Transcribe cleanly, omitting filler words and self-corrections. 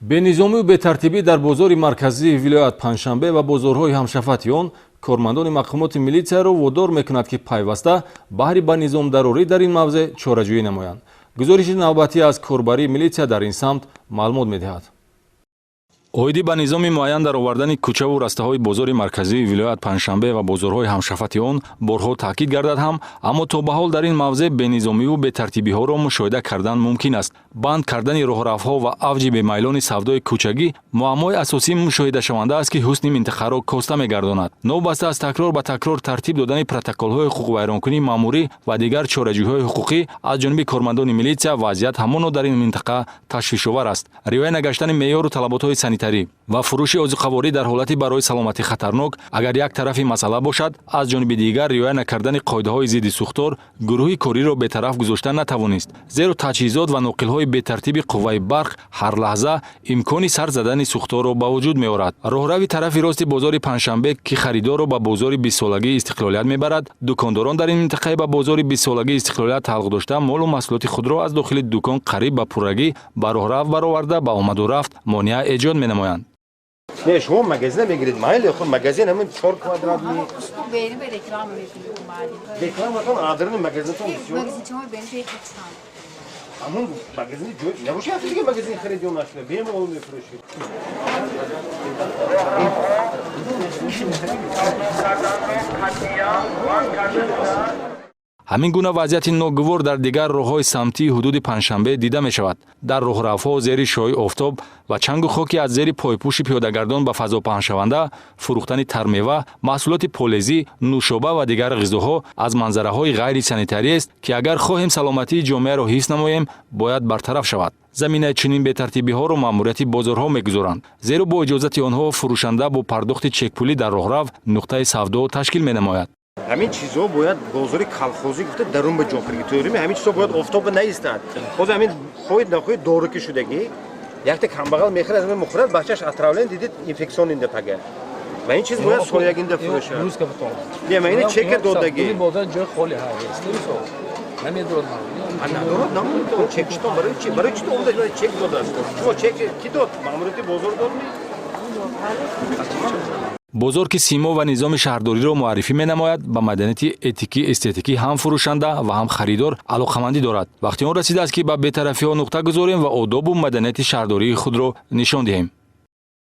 Бенизомию бетартибӣ дар бозори марказии вилоят Панҷшанбе ва бозорҳои ҳамшафати он кормандони мақомоти милитсияро водор мекунад, ки пайваста баҳри ба низомдарорӣ дар ин мавзеъ чораҷӯӣ намоянд. Гузориши навбатӣ аз корбарии милитсия дар ин самт маълумот медиҳад. Оиди ба низоми муайян даровардани кӯчаву растаҳои бозори марказии вилоят Панҷшанбе ва бозорҳои ҳамшафати он борҳо таъкид гардад ҳам, аммо то ба ҳол дар ин мавзеъ бенизомиву бетартибиҳоро мушоҳида кардан мумкин аст. Банд кардани роҳравҳо ва авҷи бемайлони савдои кӯчагӣ муаммои асосии мушоҳидашаванда аст, ки ҳусни минтақаро коста мегардонад. Новобаста аз такрор ба такрор тартиб додани протоколҳои ҳуқуқвайронкунии маъмурӣ ва дигар чораҷӯиҳои ҳуқуқӣ аз ҷониби кормандони милитсия, вазъият ҳамоно дар ин минтақа ташвишовар аст. Риоя нагаштани меъёру талаботҳои санитарӣ ва фурӯши озуқаворӣ дар ҳолати барои саломатӣ хатарнок агар як тарафи масъала бошад, аз ҷониби дигар риоя накардани қоидаҳои зидди сӯхтор гурӯҳи кориро бетараф гузошта натавонист, зеро таҷҳизот ва ноқилҳои бетартиби қувваи барқ ҳар лаҳза имкони сар задани сӯхторро ба вуҷуд меорад. Роҳрави тарафи рости бозори Панҷшанбе, ки харидорро ба бозори 20-солагии истиқлолият мебарад, дукондорон дар ин минтақаи ба бозори 20-солагии истиқлолият тааллуқ дошта, молу маҳсулоти худро аз дохили дукон қариб ба пуррагӣ ба роҳрав бароварда, ба омаду рафт монеа эҷод менамоянд. Не, шумо магазина мегиред, майли, худ магазин ҳамин 4 квадрат ми. Рекламатон адрини магазинтон бисёр. Ҳамун магазини ҷой набошад, ҳафта дига магазин харидён нашуда, бемалол мефурӯшед. Ҳамин гуна вазъияти ногувор дар дигар роҳҳои самтии ҳудуди Панҷшанбе дида мешавад. Дар роҳравҳо зери шоҳи офтоб ва чангу хоки аз зери пойпӯши пиёдагардон ба фазо паҳншаванда фурӯхтани тармева, маҳсулоти полезӣ, нӯшоба ва дигар ғизоҳо аз манзараҳои ғайрисанитариест, ки агар хоҳем саломатии ҷомеаро ҳифз намоем, бояд бартараф шавад. Заминаи чунин бетартибиҳоро маъмурияти бозорҳо мегузоранд, зеро бо иҷозати онҳо фурӯшанда бо пардохти чекпулӣ дар роҳрав нуқтаи савдо ташкил менамояд. Ҳамин чизҳо бояд бозори колхозӣ гуфта дарун ба ҷо кирги. Тӯрими ҳамин чизҳо бояд офтоба наистад. Ҳозир ҳамин хоҳед нахоҳед дору ки шудагӣ, якта камбағал мехӯрад, ҳамин мухӯрад, бачаш отравлен дидид, инфекцион инда пага. Ва ин чиз бояд соягинда фурӯшад. Не, ма ина чека додагӣ. Бозор ҷои холи ҳаст. Намедорад. Надорад, намедорад. Чек чито барои чи? Барои чи омада чек додааст? Шумо чек ки дод? Маъмурияти бозор дод ми? Бозор, ки симо ва низоми шаҳрдориро муаррифӣ менамояд, ба маданияти этикӣ эстетикӣ ҳам фурӯшанда ва ҳам харидор алоқамандӣ дорад. Вақти он расидааст, ки ба бетарафиҳо нуқта гузорем ва одобу маданияти шаҳрдории худро нишон диҳем.